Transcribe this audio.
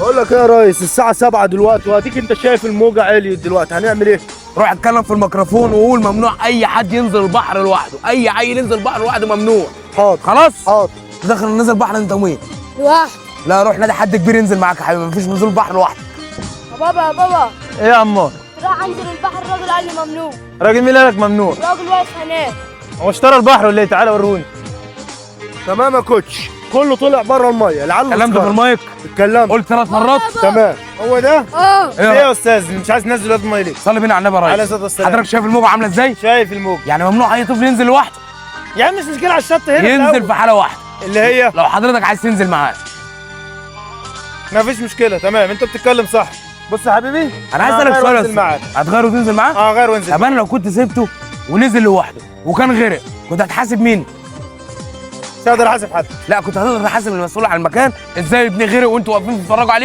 بقول لك ايه يا ريس، الساعة 7 دلوقتي، واديك انت شايف الموجه عليت دلوقتي، هنعمل ايه؟ روح اتكلم في الميكروفون وقول ممنوع اي حد ينزل البحر لوحده، اي عيل ينزل البحر لوحده ممنوع. حاضر. خلاص؟ حاضر. داخل نزل البحر انت ومين؟ لوحدي. لا روح نادي حد كبير ينزل معاك يا حبيبي، مفيش نزول بحر لوحدك. يا بابا يا بابا. ايه يا عمار؟ راح انزل البحر، الراجل قال لي ممنوع. راجل مين قالك ممنوع؟ الراجل واقف هناك. هو اشترى البحر ولا ايه؟ تعالى وروني. تمام يا coach، كله طلع بره المية، العيال كلمت في المايك؟ اتكلمت. قلت 3 مرات؟ تمام. هو ده؟ اه. ايه يا استاذ مش عايز تنزل واد المية ليه؟ صلي بينا على النبي يا ريس. عليه الصلاة والسلام. حضرتك شايف الموجه عامله ازاي؟ شايف الموج. يعني ممنوع اي طفل ينزل لوحده. يا عم مش مشكلة، على الشط هنا ينزل الأول. في حاله واحدة، اللي هي لو حضرتك عايز تنزل معاه. مفيش مشكلة. تمام، انت بتتكلم صح. بص يا حبيبي، انا عايز اسالك هغير سؤال يا وانزل أستاذ. معاك. هتغير وتنزل معاه؟ اه غير وانزل. طب انا لو كنت سبته ونزل لوحده وكان غرق، كنت هتحاسب مين؟ مش هقدر احاسب حد. لا كنت هتقدر تحاسب المسؤول عن المكان. ازاي ابني غرق وانتوا واقفين تتفرجوا عليه؟